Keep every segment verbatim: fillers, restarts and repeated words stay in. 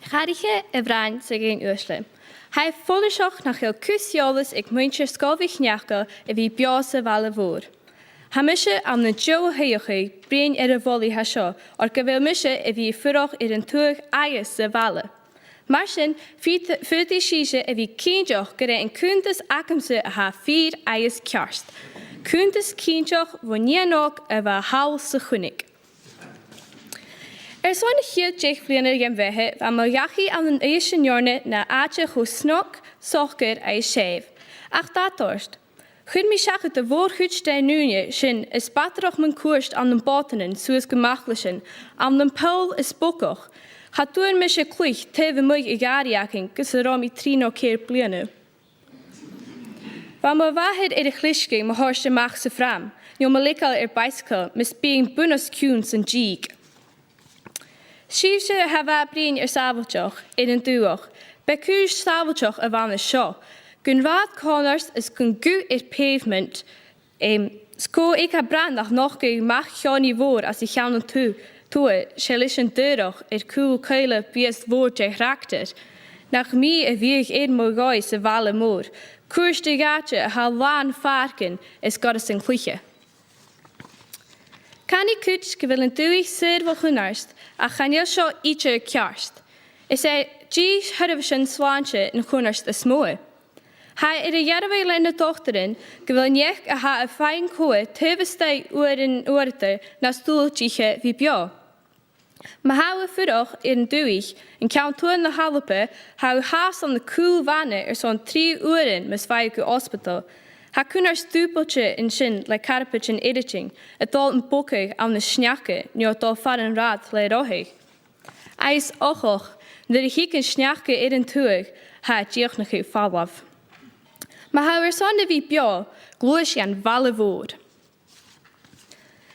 Chathraiche, a bhritheamhan 's a dhaoine uaisle. Tha e follaiseach nach eil cus eòlais aig muinntir Sgoil MhicNeacail a bhith beò sa bhaile mhòr. Tha mise ann an dèidh-shuidheachadh bruidhinn air a' mholaidh a tha seo, oir gu bheil mise a' fuireach air an tuath agus sa bhaile. Mar sin, faod-, faodaidh sibhse a bhith cinnteach gur e an cunntas agamsa a tha fìor agus ceart. Cunntas cinnteach bho nighean òg a bha thall sa chuinneag. Airson a' chiad deich bliadhna dhem bheatha, bha mo dhachaigh ann an Uibhist an Eòrna na àite cho snog, socair agus sèimh. Ach dà thoirt, chuir mi seachad a' mhòr-chuid den ùine sin a' spaidsearachd mun cuairt ann am bòtannan suas gu m' achlaisean, ann am poll is bogach. Cha d' fhuair mise cluich taobh a-muigh a' ghàrraidh againn gus an robh mi trì no ceithir bliadhna. Bha mo mhàthair air a chlisgeadh ma thoirt a-mach sa phram, no mo leigeil air baidhsagal, mus bithinn bun-os-cionn san dìg. Sibhse a tha a' bruidhinn air sàbhailteachd air an dubhach, b' e cùis sàbhailteachd a bh' ann an seo, gun rathad còmhnard is gun guth air pavement, em, 's cò aig a bheil brath nach nochdadh mac-cheannaidh mhòr às a' cheann an tu-, tuath, 's e leis an daorach air cùl caola biast mhòr de thractar. Nach mi a bhiodh air mo dhòigh sa bhaile mhòr, cuairt air àite a tha làn phàircean is goireasan cluiche. Canaidh cuid gu bheil an dubhach saor bho chunnart, ach chan eil seo idir ceart. Is e dìth sheirbheisean slàinte an cunnart as motha. Tha e air a dhearbhadh le na dotairean gu bheil neach a tha a' faighinn cobhair taobh a-staigh uairean uaireadair nas dùbhailte a bhith beò. Ma tha thu a' fuireach air an dubhach an ceann tuath na h-Alba, tha thu fhathast ann an cùl bhana airson trì uairean mus faigh thu gu ospadal. Tha cunnart dùbailte an sin le carbaid an èirigh, a' dol am bogadh ann an sneachda, no a' dol far an rathaid le rothadh. Agus ochach, nuair a thig an sneachda air an tuath, tha e a' dìochuimhneachadh falbh. Ma tha thu airson a bhith beò, gluais dhan bhaile mhòr.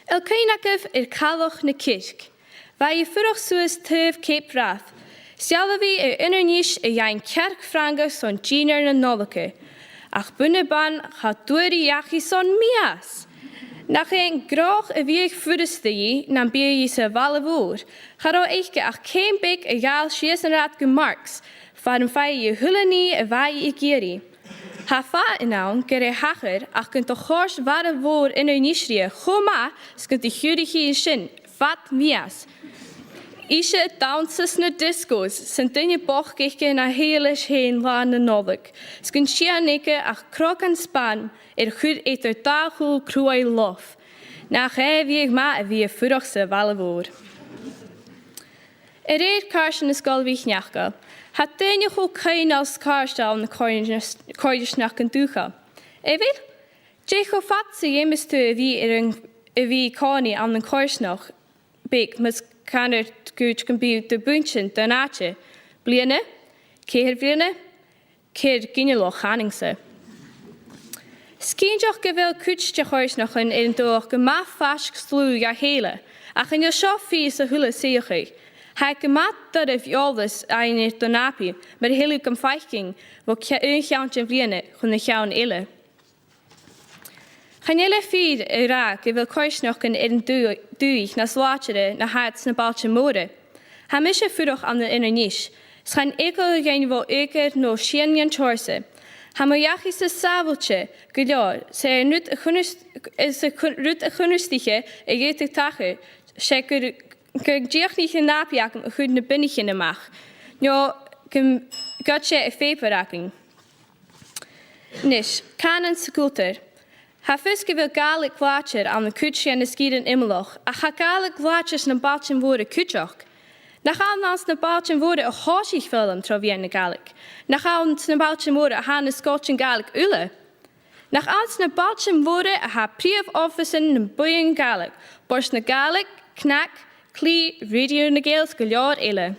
A bheil cuimhne agaibh air Cailleach na Circe? Bha i a' fuireach suas taobh Cape Wrath. Shealbhaidh i air Inbhir Nis a dh'fhaighinn cearc-Fhrangach son dìnnear na Nollaige. Ach bun a' bhan, cha d' fhuair i dhachaigh son mìos! Nach e an gnothach a bhiodh furasta dhi nam biodh i sa bhaile mhòr? Cha robh aice ach ceum beag a ghabhail sìos an rathad gu Marks, far am faigheadh i a h-uile nì a bha i ag iarraidh. Tha fadhb ann gur e a thachair ach gun do chòrd bhara mhòr Inbhir Nis rithe cho math 's gun do shiubhail i an sin fad mìos. Ise a' dannsa sna discos, 's an duine bochd aice na thaigh leis fhèin Là na Nollaig, 's gun sìon aice ach crogan spàin air a chur eadar dà chùl cruaidh lof. Nach e bhiodh math a bhith a' fuireach sa bhaile mhòr. A rèir càirdean na Sgoil MhicNeacail, tha daoine cho coibhneil 's càirdeil ann an coimhears-, coimhearsnachdan dùthchail. A bheil? Dè cho fada 's a dh'fheumas tu a bhith air an, a bhith còmhnaidh ann an coimhearsnachd beag mus canar dhut gum bi thu a' buntainn don àite? Bliadhna? Ceithir bliadhna? Ceithir ginealach, chanainn-sa. 'S cinnteach gu bheil cuid de choimhearsnachdan air an dubhach gu math faisg 's dlùth dha chèile, ach chan eil seo fìor sa h-uile suidheachadh. Tha e gu math doirbh eòlas fhaighinn air do nàbaidh mura h-eil thu gam faicinn bho ce-, aon cheann den bhliadhna chun a' cheann eile. Chan eil e fìor a ràdh gu bheil coimhearsnachdan air an dù-, dùthaich nas làidire na tha iad sna bailtean mòra. Tha mise a' fuireach ann an Inbhir Nis, 's chan eagal dhuinn bho eucoir no sìon dhen t-seòrsa. Tha mo dhachaigh-sa sàbhailte gu leòr, 's e an rud a chunnart-, is e a chun-, rud a chunnartaicheadh a dh'fhaodadh tachairt, 's e gur, gun dìochuimhnicheadh an nàbaidh agam a chur na bionaichean a-mach, no gum goid e am pàipear againn. A-nis, cànan 's cultar. Tha fios gu bheil Gàidhlig làidir ann an cuid de na sgìrean iomallach, ach tha Gàidhlig làidir sna bailtean mòra cuideachd. Nach ann anns na bailtean mòra a thòisich foghlam tro mheadhan na Gàidhlig? Nach ann sna bailtean mòra a tha na sgoiltean Gàidhlig uile? Nach ann sna bailtean mòra a tha prìomh oifisean nam buidhnean Gàidhlig, Bòrd na Gàidhlig, CnaG, Clì, Radio nan Gàidheal 's gu leòr eile?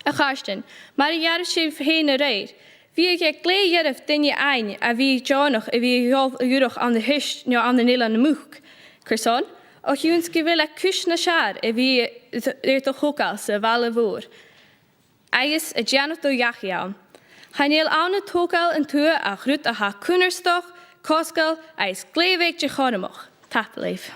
A chàirdean, mar a dhearbh sibh fhèin a-raoir, bhiodh e glè dhoirbh duine fhaighinn a bhiodh deònach a bhith a' dol a dh'fhuireach ann an Uibhist no ann an Eilean nam Muc. Carson? O chionn 's gu bheil e cus nas fheàrr a bhith air do thogail sa bhaile mhòr agus a' dèanamh do dhachaigh ann. Chan eil ann an togail an tuath ach rud a tha cunnartach, cosgail agus glè bheag de chothromach. Tapadh leibh.